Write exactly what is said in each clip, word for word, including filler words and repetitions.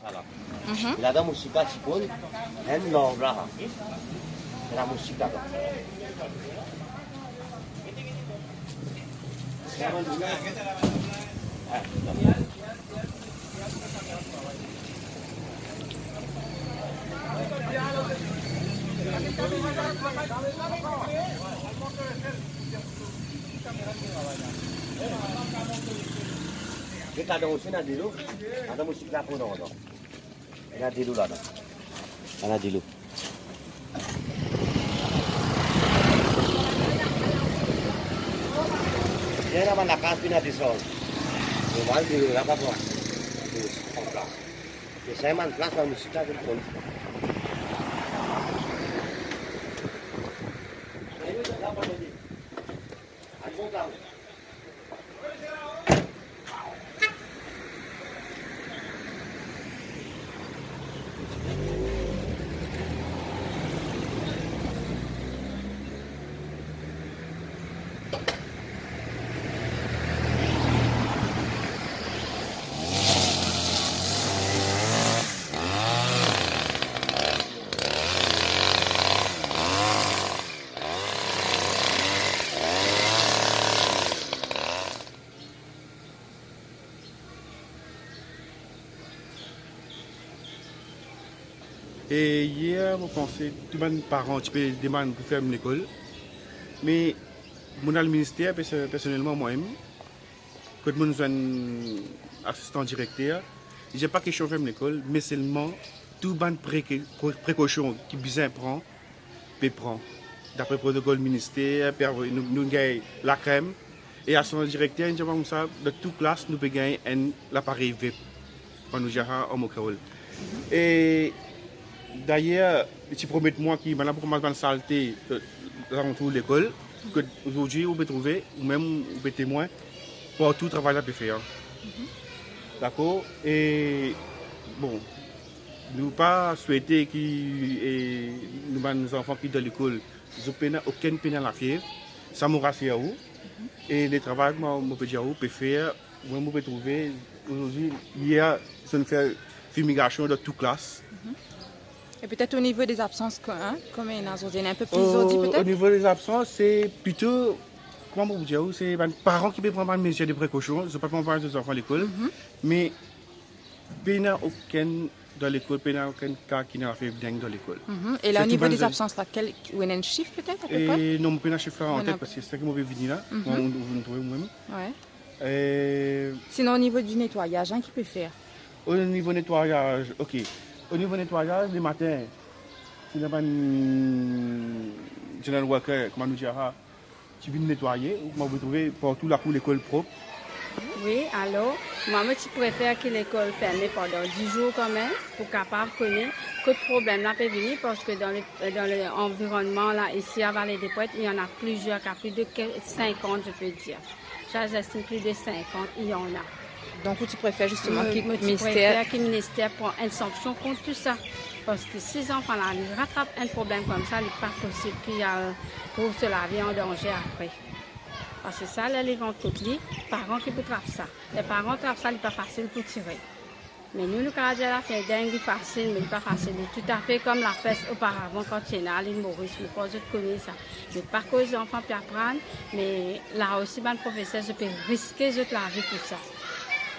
Mhm. E ladan mousika ti ponn enn larv la. Ena mousika la. Get ladan osi ena dilo. Ladan mousika la pou ladan. Ena dilo ladan. Ena dilo. Ena bann lakaz, ena desarz. Normal, dilo la pa pran. Dilo la pa pran. E sa enn bann plas, bann mousika, zot konn. E yer, mo panse tou bann paran ti pe demann pou ferm lekol. Me mo al minister perso-, personelman mwa-mem, kot mo zwenn asistan direkter, li dir pa kestion ferm lekol, me selman tou bann preke-, pre-, prekosion ki bizin pran, pe pran. Dapre protokol minister, pe avoy, nou, nou gagn lakrem. E asistan direkter, inn dir mwa koumsa, dan tou klas, nou pe gagn enn laparey vep. Kan nou dir sa an mo kreol. E dayer, li ti promet mwa ki bann la pou koumans bann salte, eh, zalantour lekol, ke zordi ou pe trouve, ou mem ou pe temwin, partou travay la pe fer. Dakor? E, bon, nou pa swete ki, e, nou bann zanfan ki dan lekol, zot pena okenn, pena lafiev, sa mo rasir ou. E letravay, mo, mo pe dir ou, pe fer, mwa mo pe trouve, zordi, yer, zot inn fer fimigasion dan tou klas. E petet o nivo de zabsans, ko-, hein, komie ena zordi, ena inpe plis zordi, o, petet? O nivo de zabsans, se plito, kouma mo pou dir ou, se bann paran ki pe pran bann mezir de prekosion, zot pa pou anvway zot zanfan lekol, me pena okenn dan lekol, pena okenn ka ki ena lafiev deng dan lekol. Mhm. E la, o nivo de zabsans la, kel, ou ena enn sif petet, apepre? E non, mo pena sif la an tet, paski se sa ki mo pe vini la. Mhm. Mo, ou, ou trouve mwa-mem. Wi. E sinon, o nivo di netwayaz, hein, ki pe fer? O nivo netwayaz, ok. O nivo netwayaz, lematin, si ena bann general worker, kouma nou dir sa, ti vinn netwaye, mo pe trouve partou lakour lekol prop. Wi, alor, mwa, mo ti prefer ki lekol ferme pandan dis zour kanmem, pou kapav kone kot problem la pe vini, paski dan le, dan le anvironnman la, isi, a Vale de Pwent, il y en a plusieurs cas, plus de que-, cinquante, je peux dire. Sa, j'estime plus de cinquante, il y en a. Donk, ou ti prefer zisteman ki minister... Mo, mo ti prefer ki minister pran enn sanksion kont tou sa. Paski si zanfan la, li atrap enn problem koumsa, li pa posib ki al trouv so lavi an danze apre. Paski sa, ler li rant kot li, paran ki pou trap sa. Ler paran trap sa, li pa fasil pou tire. Me nou, nou kapav dir lafiev deng li fasil, me li pa fasil. Li toutafe kom lapes oparavan kan ti ena Lil Moris, mo krwar zot kone sa. Me pa koz zanfan pe aprann, me la osi bann profeser, zot pe riske zot lavi pou sa.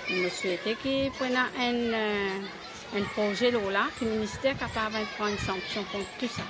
Mo swete ki pou ena enn, eh, enn proze lor la, ki minister kapav pran enn sanksion kont tou sa.